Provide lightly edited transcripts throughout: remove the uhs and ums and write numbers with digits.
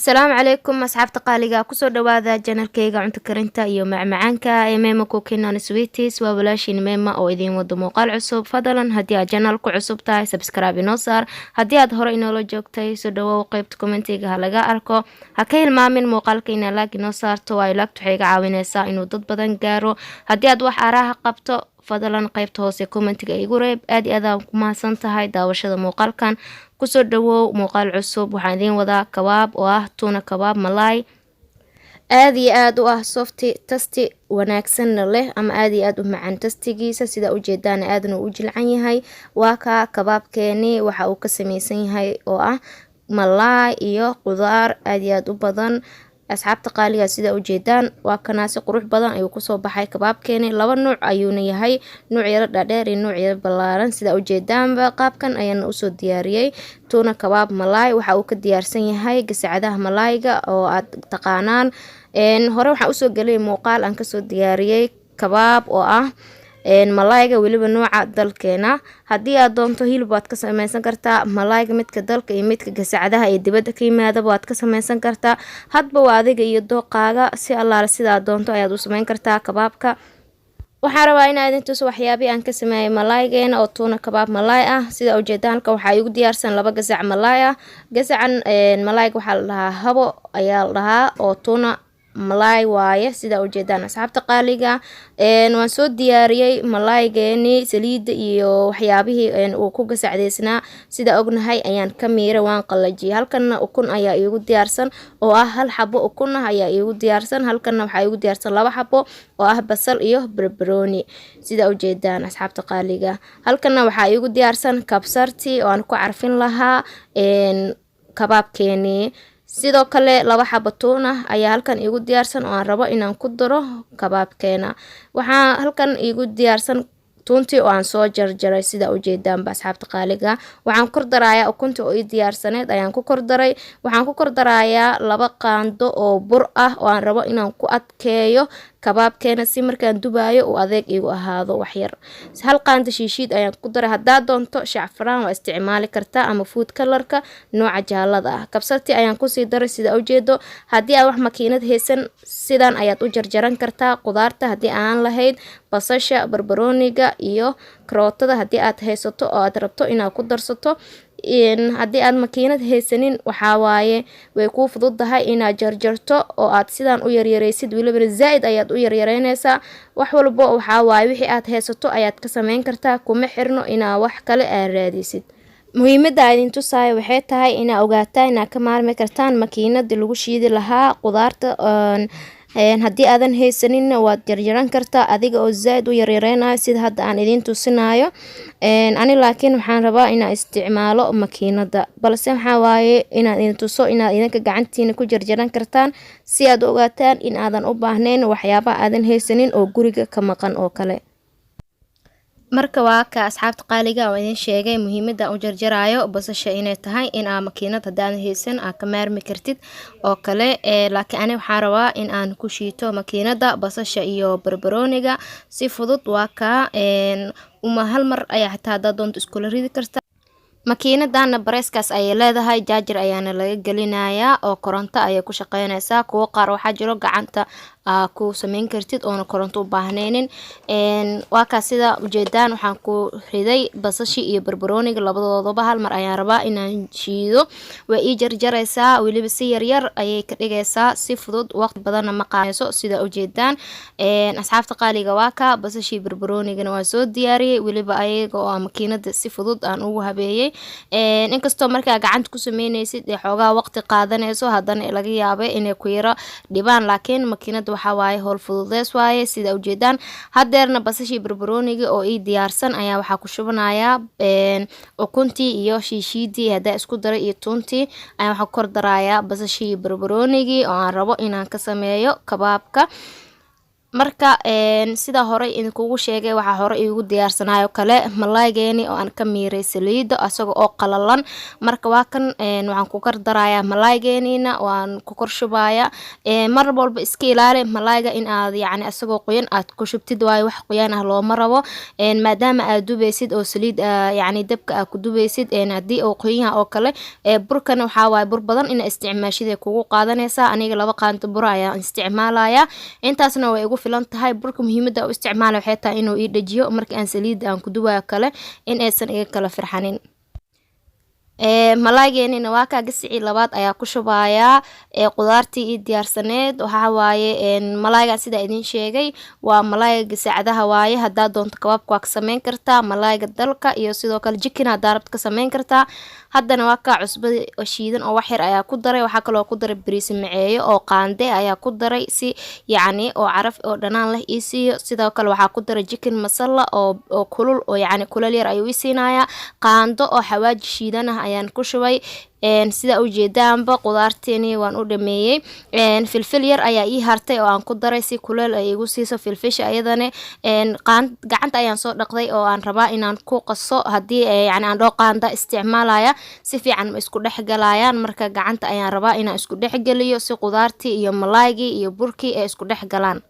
Asalaamu calaykum asxaabta qaaliga, kusoo dhawaada channelkeyga cunto karinta iyo macmacaanka ee Mema Cooking and Sweets. Waa walaashiin Mema oo idiin wado muuqaal cusub. Fadlan, haddii aad channel ku cusub tahay, subscribe inoo saar. Haddii aad hore inoola joogtay, soo dhawow. Qeybta commentiga ha laga arko. Ha ka hilmaamin muuqaalka inaa like inoo saarto, waayo liketa waxay iga caawineysaa inuu dad badan gaaro. Haddii aad wax araha qabto, fadlan qeybta hoose commentiga igu reeb. Aad iyo aad aan ku mahadsan tahay daawashada muuqaalkan. Kusoo dhawow muuqaal cusub. Waxaan idiin wadaa kabaab oo ah tuna kabaab malaay, aada iyo aada u ah soft, taste wanaagsanna leh ama aada iyo aada u macaan tasteigiisa. Sidaa ujeedaana aadna u jilcan yahay. Waa kaa kabaabkeeni. Waxa uu ka sameysan yahay oo ah malaay iyo qudaar aada iyo aada u badan. Asxaabta qaaliga, sidaa ujeedaan, waa kanaasi qurux badan ayuu kusoo baxay kabaabkeeni. Laba nuuc ayuuna yahay, nuuc yaro dhaadheer iyo nuuc yaro ballaaran. Sidaa ujeedaanba, qaabkan ayaana usoo diyaariyey tuna kabaab malaay. Waxa uu ka diyaarsan yahay gasacadaha malaayga oo aad taqaanaan. Hore waxaan usoo geliyay muuqaal aan kasoo diyaariyey kabaab oo ah malaayga, weliba nooca dalkeena. Haddii aad doonto, hilib waad ka sameysan kartaa. Malaayga midka dalka iyo midka gasacadaha ee dibadda ka yimaadaba waad ka sameysan kartaa. Hadba waa adiga iyo dooqaaga, si allaale sidaad doonto ayaad u sameyn kartaa kabaabka. Waxaan rabaa inaa idin tuso waxyaabihii aan ka sameeyay malaaygeena oo tuna kabaab malaay ah. Sida ujeedaan, halkan waxaa igu diyaarsan laba gasac malaay ah. Gasacan malaayga waxaa la dhahaa habo ayaa la dhahaa, oo tuna malaay waaye. Sidaa ujeedaan, asxaabta qaaliga, waan soo diyaariyey malaaygeeni. Saliidda iyo waxyaabihii uu ku gasacdeysnaa, sida ognahay, ayaan ka miiray, waan qalajiyay. Halkanna ukun ayaa iigu diyaarsan, oo ah hal xabo ukun ah ayaa iigu diyaarsan. Halkanna waxaa iigu diyaarsan laba xabo oo ah basal iyo barbarooni. Sida ujeedaan, asxaabta qaaliga, halkanna waxaa iigu diyaarsan kabsartii oo aan ku carfin lahaa kabaabkeenii. Sidoo kale laba xabo tuun ah ayaa halkan iigu diyaarsan oo aan rabo inaan ku daro kabaabkeena. Waxaa halkan iigu diyaarsan tuuntii oo aan soo jarjaray. Sida ujeedaanba, asxaabta qaaliga, waxaan kor darayaa ukuntii oo ii diyaarsaneed ayaan ku kor daray. Waxaan ku kor darayaa 2 qaando oo bur ah oo aan rabo inaan ku adkeeyo kabaabkeena, si markaan dubaayo uu adeeg iigu ahaado. Waxyar, hal qaando shiishiid ayaan ku daray. Haddaad doonto, shacfaraan waa isticmaali kartaa ama food colorka nooca jaalada ah. Kabsartii ayaan kusii daray. Sida ujeedo, haddii aad wax makiinad haysan, sidan ayaad u jarjaran kartaa qudaarta. Haddii aan lahayd basasha, barbarooniga iyo karootada, haddii aad haysato oo aad rabto inaad ku darsato, haddii aad makiinad haysanin, waxaa waaye way kuu fududahay inaad jarjarto oo aad sidaan u yaryareysid. Welibana zaa-id ayaad u yaryareyneysaa. Wax walbo waxaa waaye wixii aad haysato ayaad ka sameyn kartaa, kuma xirno inaa wax kale aad raadisid. Muhiimada idin tusaayo waxay tahay inaa ogaataa inaad ka maarmi kartaan makiinadii lagu shiidi lahaa qudaarta. Haddii aadan haysaninna, waad jarjaran kartaa adiga oo zaa-id u yaryareynayo, sida hadda aan idiin tusinayo ani. Laakiin waxaan rabaa inaan isticmaalo makiinada, balse waxaa waaye inaad idin tuso inaad idinka gacantiina ku jarjaran kartaan, si aad u ogaataan in aadan u baahnayn waxyaabaha aadan haysanin oo guriga ka maqan oo kale. Marka waa ka, asxaabta qaaliga, oo idin sheegay muhiimada u jarjaraayo basasha inay tahay in aa makiinad haddaadan haysan aa ka maarmi kartid oo kale. Laakiin ani waxaan rabaa in aan ku shiito makiinada basasha iyo barbarooniga si fudud. Waa kaa uma hal mar ayaa xitaa haddaad doonto iskula ridi karta. Makiinadana bareeskaas ayay leedahay, charger ayaana laga gelinayaa oo koronto ayay ku shaqeynaysaa. Kuwo qaar waxaa jiro gacanta aa ku sameyn kartid oona koronto u baahneynin. Waa kaas, sida ujeedaan, waxaan ku riday basashii iyo barbarooniga labadoodaba. Hal mar ayaan rabaa inaan shiido. Way ii jarjaraysaa, weliba si yaryar ayay ka dhigaysaa, si fudud, waqti badanna ma qaadayso. Sida ujeedaan, asxaabta qaaliga, waa ka basashii barbaroonigana waa soo diyaariyey, weliba ayaga oo makiinada si fudud aan ugu habeeyey. Inkastoo markaa gacanta ku sameyneysid ee xoogaa waqti qaadanayso, haddana laga yaabay inay ku yaro dhibaan, laakiin makiinada waxaa waaye howl fududeys waaye. Sida ujeedaan, hadeerna basashii barbarooniga oo ii diyaarsan ayaa waxaa ku shubanayaa ukuntii iyo shiishiidii haddaa isku daray iyo tuuntii ayaa waxaa ku kor darayaa basashii barbaroonigii oo aan rabo inaan ka sameeyo kabaabka. Marka waa kaa, Marka sida horey idinkugu sheegay, waxaa hore iigu diyaarsanayo kale malaaygeeni oo aan ka miiray saliida asaga oo qalalan. Marka waa kan, waxaan ku kor darayaa malaaygeeniina, waan ku kor shubayaa. Mar walba iska ilaali malaayga in aad yacni asagoo qoyan aad ku shubtid, waayo wax qoyaan ah looma rabo, maadaama aad dubaysid oo saliid yacni dabka aad ku dubaysid. Haddii uu qoyan yahay oo kale, burkana waxaa waaye bur badan ina isticmaashid ay kugu qaadanaysaa. Aniga 2 qaanto bur ayaan isticmaalayaa, intaasna way igu filan tahay. Burka muhiimada u isticmaala waxay tahay inuu ii dhajiyo marka aan saliidda aan ku dubayo kale, in aysan iga kala firxanin. Malaaygeennina waa kaa, gasicii labaad ayaa ku shubayaa qudaartii ii diyaarsaneed. Waxaa waaye malaaygan, sidaa idin sheegay, waa malaayga gasacadaha waaye. Haddaa doonto kabaabka waa ka sameyn kartaa, malaayga dalka iyo sidoo kale chicken haddaa rabto ka sameyn kartaa. Haddana waa kaa, cusbada shiidan oo wax yar ayaa ku daray. Waxaa kaloo ku daray bariis maceeyo oo qaande ayaa ku daray, si yacni oo caraf oo dhanaan leh ii siiyo. Sidoo kale waxaa ku daray chicken masala oo kulul, oo yacni kuleel yar ayuu ii siinayaa. Qaando oo xawaaji shiidan ah ayaan ku shubay. Sida ujeedaanba, qudaarteeni waan u dhameeyey. Filfil yar ayaa ii hartay oo aan ku daray si kuleel ay igu siiso filfisha ayadane. Gacanta ayaan soo dhaqday oo aan rabaa inaan ku qaso. Haddii yani aan dhoo qaanda isticmaalaya, si fiican ma isku dhex galayaan. Marka gacanta ayaan rabaa inaan isku dhex geliyo, si qudaartii iyo malaaygii iyo burkii ay isku dhex galaan.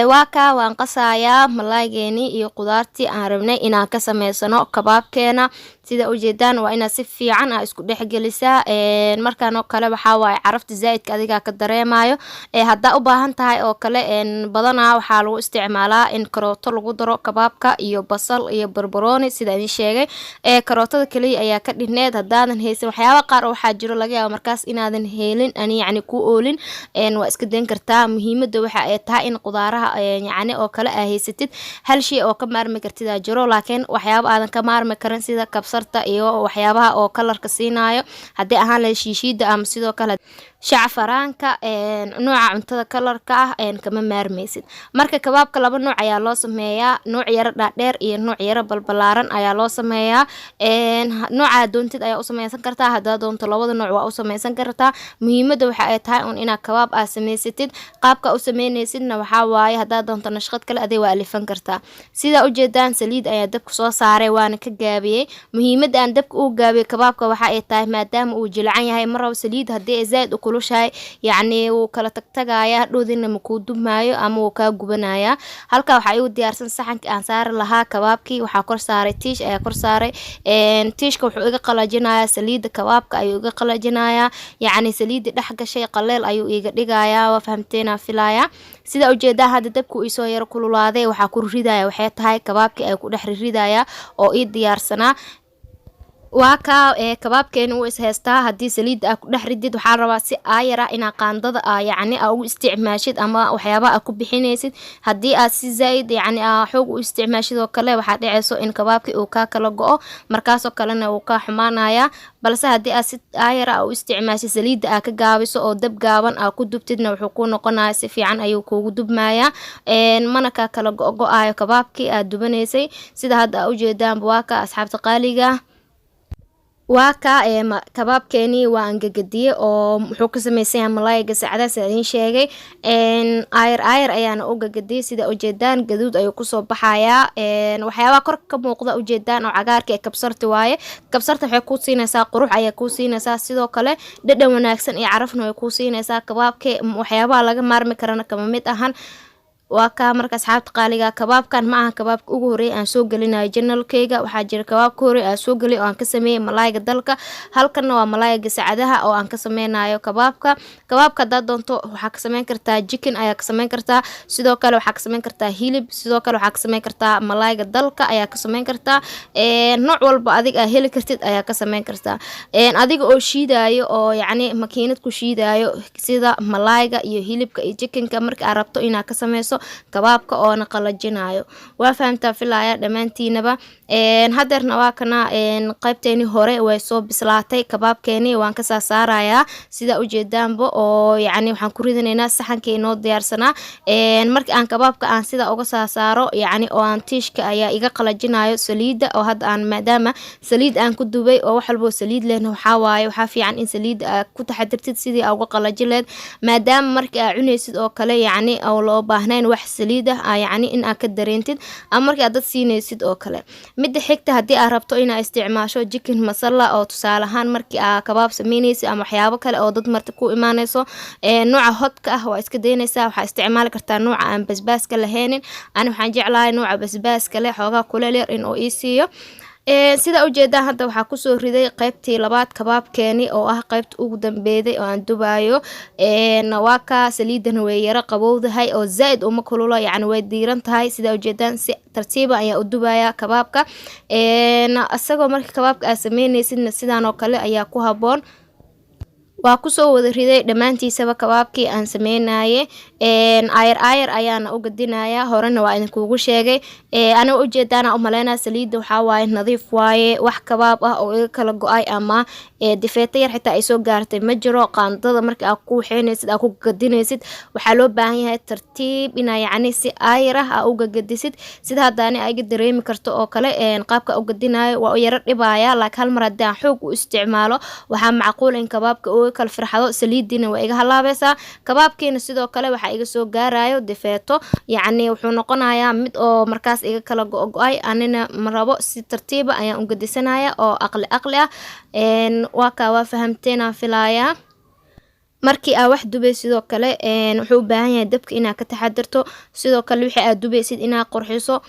Waa kaa, waan qasayaa malaaygeeni iyo qudaartii aan rabnay inaan ka sameysano kabaabkeena. Sida ujeedaan, waa inaad si fiican aa isku dhexgelisaa. Markaan oo kale waxaa waaye carafta zaaidka adigaa ka dareemayo. Haddaa u baahan tahay oo kale, badanaa waxaa lagu isticmaalaa in karooto lagu daro kabaabka iyo basal iyo barbarooni. Sida idin sheegay, karootada kaliya ayaa ka dhineed. Haddaadan haysan waxyaaba qaar oo waxaa jiro laga yaabo markaas inaadan helin ani yacni ku oolin, waa iska dayn kartaa. Muhiimada waxa ay tahay in qudaaraha yacni oo kale aa haysatid. Hal shay oo ka maarmi kartid aa jiro, laakiin waxyaaba aadan ka maarmi karin sida kabsarta iyo waxyaabaha oo kalarka siinayo, haddii ahaan lahayd shiishiida ama sidoo kale shacfaraanka, nooca cuntada kalarka ah, kama maarmaysid. Marka kabaabka laba nooc ayaa loo sameeyaa: nooc yaro dhaadheer iyo nooc yaro balbalaaran ayaa loo sameeyaa. Nooca doontid ayaa u sameysan kartaa, haddaa doonto labada nooc waa u sameysan kartaa. Muhiimada waxa ay tahay un inaad kabaab aa sameysatid. Qaabka u sameynaysidna waxaa waaye, haddaa doonto nashqad kale aday waa alifan kartaa. Sidaa ujeedaan, saliid ayaa dabka soo saaray, waana ka gaabiyey. Muhiimada aan dabka u gaabiyey kabaabka waxa ay tahay maadaama uu jilcan yahay, mar rabo saliid haddii ay zaaid u kulushahay, yacni wuu kala tagtagaya, hadhowdina makuu dubmaayo ama wuu kaa gubanaya. Halkaa waxaa igu diyaarsan saxankii aan saari lahaa kabaabkii. Waxaa kor saaray tiish ayaa kor saaray. Tiishka wuxuu iga qalajinayaa saliidda kabaabka ayuu iga qalajinayaa, yacni saliidda dhex gashay qaleel ayuu iga dhigayaa. Waa fahamteenaa filaaya. Sida ujeedaa, hadda dabku iisoo yaro kululaaday. Waxaa ku ridaya waxay tahay kabaabkii ay ku dhex ridaya oo ii diyaarsanaa. Waa kaa, kabaabkeena wuu is haystaa. Haddii saliidda aa ku dhex ridid, waxaa rabaa si aayara inaa qaandada aa yacni aa ugu isticmaashid ama waxyaabaha aa ku bixinaysid. Haddii aad si zaaid yacni aa xoog u isticmaashid oo kale, waxaa dhacayso in kabaabkii uu kaa kala go-o, markaasoo kalena wuu kaa xumaanaya. Balse haddii aad si aayara aa u isticmaashid, saliidda aa ka gaabiso oo dab gaaban aa ku dubtidna, wuxuu kuu noqonaya si fiican ayuu kuugu dubmayaa, mana kaa kala go-go-ayo kabaabkii aad dubanaysay. Sida hadda aa ujeedaanba, waa ka, asxaabta qaaliga, waa kaa, kabaabkeeni waa angagadiye oo wuxuu ka sameysan yahay malaayga sacdaas idiin sheegay. Aayar aayar ayaana u gagadiyey. Sida ujeedaan, gaduud ayuu kusoo baxayaa. Waxyaabaha kor ka muuqda ujeedaan oo cagaarka ee kabsarta waaye. Kabsarta waxay kuu siinaysaa qurux ayay kuu siinaysaa, sidoo kale dhadhan wanaagsan iyo carafna way kuu siinaysaa. Kabaabke waxyaabaha laga maarmi karana kama mid ahan. Waa kaa. Marka asxaabta qaaliga, kabaabkan ma aha kabaabka ugu horreeyay aan soo gelinayo channelkayga. Waxaa jira kabaabka horey aan soo geliyay oo aan ka sameeyey malaayga dalka. Halkanna waa malaayga sacadaha oo aan ka sameynayo kabaabka. Kabaabka haddaad doonto waxaa ka sameyn kartaa chicken ayaa ka sameyn kartaa, sidoo kale waxaa ka sameyn kartaa hilib, sidoo kale waxaa ka sameyn kartaa malaayga dalka ayaa ka sameyn kartaa. Nooc walba adig aa heli kartid ayaa ka sameyn kartaa, adiga oo shiidaayo oo yacni makiinad ku shiidaayo, sida malaayga iyo hilibka iyo chickenka. Marka aad rabto inaad ka sameyso kabaabka oona qalajinayo, waa fahamtaa filaya dhammaantiinaba. Hadeerna waa kana, qaybteeni hore way soo bislaatay. Kabaabkeeni waan kasaa saarayaa, sida ujeedaanba, oo yacni waxaan ku ridanaynaa saxankii inoo diyaarsanaa. Marka aan kabaabka aan sida uga saa saaro, yacni oo aan tiishka ayaa iga qalajinayo saliidda oo hadda aan maadaama saliid aan ku dubay, oo wax walbo saliid lehna waxaa waaye waxaa fiican in saliidda aad ku taxadirtid sidii aa uga qalaji leed, maadaama marka aa cunaysid oo kale yacni oo loo baahnayn. lahayn wax saliid ah, yacni in aad ka dareentid ama markii aad dad siinaysid oo kale. Midda xigta, haddii aad rabto inaad isticmaasho chicken masala oo tusaale ahaan markii aad kabaab sameynaysid ama waxyaabo kale oo dad marti ku imaanayso, nooca hotka ah waa iska daynaysaa. Waxaa isticmaali kartaa nooca aan basbaaska lahaynin. Ani waxaan jeclahay nooca basbaaska leh, xoogaa kuleel yar in uu ii siiyo. Sida ujeedaan, hadda waxaa kusoo riday qeybtii labaad kabaabkeeni oo ah qeybta ugu dambeeyday oo aan dubaayo. Waa kaa, saliidana way yaro qabowdahay oo zaaid uma kululo, yacni way diiran tahay. Sida ujeedaan, si tartiiba ayaa u dubaya kabaabka. Isagoo marka kabaabka aad sameynaysidna sidaan oo kale ayaa ku haboon. Waa kusoo wada riday dhammaantiisaba kabaabkii aan sameynaye. Ayar ayar ayaana u gadinayaa, horena waa idinkugu sheegay. Aniga ujeedaana umaleynaya, saliidda waxaa waaye nadiif waaye, wax kabaab ah oo iga kala go-ay ama difeeto yar xitaa ay soo gaartay ma jiro. Qaandada marka aad ku waxeynaysid, aad ku gadinaysid, waxaa loo baahan yahay tartiib inaa yacni si aayar ah aa u gagadisid. Sida hadda ani iga dareemi karto oo kale, qaabka u gadinayo waa u yaro dhibaya, laakiin hal mar haddii aan xoog u isticmaalo, waxaa macquul in kabaabka uga kala firxado, saliidiina waa iga halaabaysaa, kabaabkiina sidoo kale waxaa iga soo gaarayo difeeto, yacni wuxuu noqonayaa mid oo markaas iga kala go-go-ay. Anina ma rabo, si tartiiba ayaan u gadisanaya oo aqli aqli ah. Waa kaa, waa fahamteen aan filayaa. Markii aa wax dubay sidoo kale wuxuu u baahan yahay dabka inaad ka taxadirto, sidoo kale wixii aad dubaysid inaad qurxiso.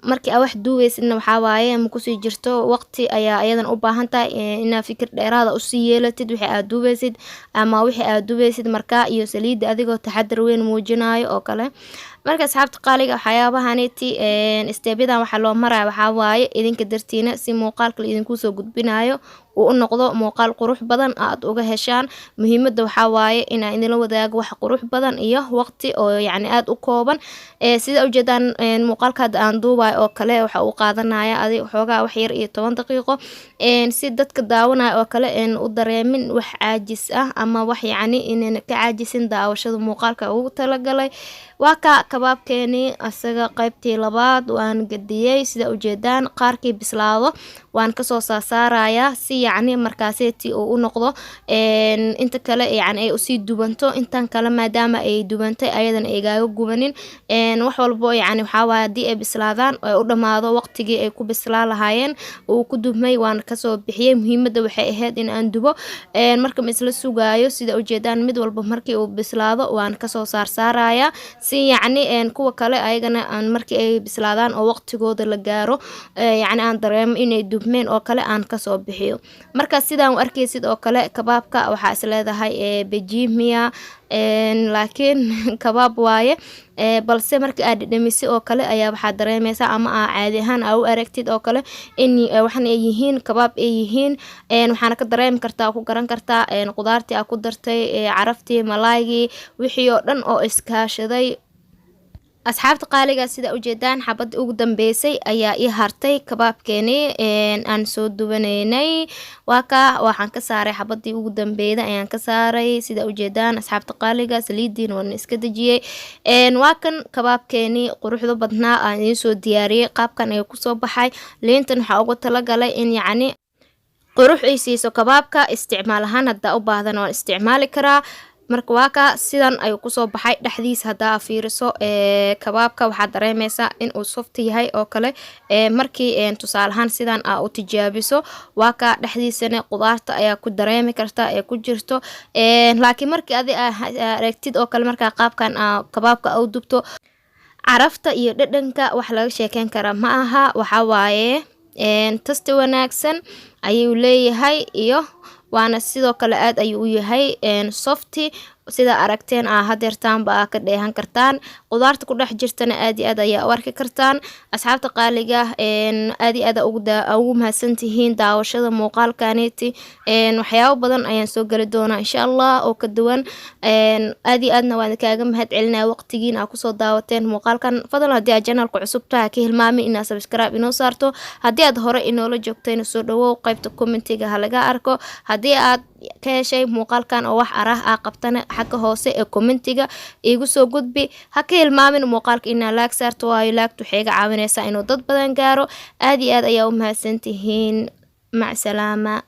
Markii aa wax duubeysidna waxaa waaye ma kusii jirto waqti ayaa iyadan u baahan tahay inaad fikir dheeraada usii yeelatid wixii aad duubeysid ama wixii aad duubeysid markaa iyo saliidda adigoo taxadar weyn muujinayo oo kale. Marka asxaabta qaaliga, waxyaabahaniti stepyadan waxaa loo maraya waxaa waaye idinka dartiina, si muuqaalka la idinku soo gudbinayo uu u noqdo muuqaal qurux badan aad uga heshaan. Muhiimada waxaa waaye inaan idinla wadaago wax qurux badan iyo waqti oo yacni aada u kooban. Sida ujeedaan, muuqaalka hadda aan duubayo oo kale waxa uu qaadanaya adi xoogaa wax yar iyo 10 daqiiqo, si dadka daawanaya oo kale u dareemin wax caajis ah ama wax yacni inayna ka caajisin daawashada muuqaalka ugu talagalay. Waa ka kabaabkeeni asaga qaybtii labaad waan gadiyey. Sida ujeedaan, qaarkii bislaado waan kasoo saasaarayaa si yacni markaaseeti uu u noqdo inta kale yacni ay usii dubanto intan kale, maadaama ay dubantay ayadana ay igaaga gubanin. Wax walbo yacni waxaa waaye haddii ay bislaadaan ay u dhammaado waqtigii ay ku bislaan lahaayeen uu ku dubmay, waan kasoo bixiyey. Muhiimadda waxay ahayd in aan dubo. Marka ma isla sugaayo. Sida ujeedaan, mid walba markii uu bislaado waan kasoo saarsaarayaa, si yacni kuwa kale ayagana aan markii ay bislaadaan oo waqtigooda la gaaro, yacni aan dareemo inay dubmeen oo kale, aan kasoo bixiyo. Marka sidaan u arkaysid oo kale, kabaabka waxaa is leedahay bejimiya, laakiin kabaab waaye. Balse marka aad dhadhamisay oo kale ayaa waxaa dareemeysaa ama aa caadi ahaan aa u aragtid oo kale in waxan ay yihiin kabaab ay yihiin. Waxaana ka dareemi kartaa, ku garan kartaa qudaartii aa ku dartay, caraftii malaaygii, wixii oo dhan oo iskaashaday. Asxaabta qaaliga, sida ujeedaan, xabadii ugu dambeysay ayaa ii hartay kabaabkeeni aan soo dubanaynay. Waa ka, waxaan ka saaray xabadii ugu dambeyda ayaan ka saaray. Sida ujeedaan, asxaabta qaaliga, saliidiina waan iska dejiyey. Waa kan kabaabkeeni quruxda badnaa aan idiin soo diyaariyey, qaabkan ayuu kusoo baxay. Liintan waxaa ugu talagalay in yacni qurux ay siiso kabaabka. Isticmaal ahaan haddaa u baahdana waan isticmaali karaa. Marka waa ka, sidan ayuu kusoo baxay. Dhexdiisa haddaa fiiriso kabaabka, waxaad dareemeysaa in uu soft yahay oo kale. Markii tusaale ahaan sidan aa u tijaabiso, waa ka, dhexdiisana qudaarta ayaa ku dareemi kartaa ee ku jirto. Laakiin markii adi aragtid oo kale, markaa qaabkan kabaabka u dubto, carafta iyo dhadhanka wax laga sheekeyn karaa ma aha. Waxaa waaye taste wanaagsan ayuu leeyahay iyo waana sidoo kale aad ayuu u yahay soft. Sida aragteen aa hadeertaanba aa ka dheehan kartaan, qudaarta ku dhex jirtana aad iyo aad ayaa u arki kartaan. Asxaabta qaaliga, aad iyo aad ugu mahadsantihiin daawashada muuqaalkaneti. Waxyaabo badan ayaan soo geli doonaa insha Allah oo ka duwan. Aad iyo aadna waan kaaga mahad celinaya waqtigiin aa kusoo daawateen muuqaalkan. Fadlan, haddii aad channelka cusub tahay, ka hilmaamin inaad subscribe inoo saarto. Haddii aad hore inoola joogtayna, soo dhawow. Qaybta commentiga ha laga arko haddii aad ka heshay muuqaalkan oo wax arah aa qabtana, xagga hoose ee commentiga iigu soo gudbi. Ha ka hilmaamin muuqaalka inaa like saarto, waayo liketa waxay iga caawinaysaa inuu dad badan gaaro. Aad iyo aad ayaa u mahadsantihiin. Macsalaama.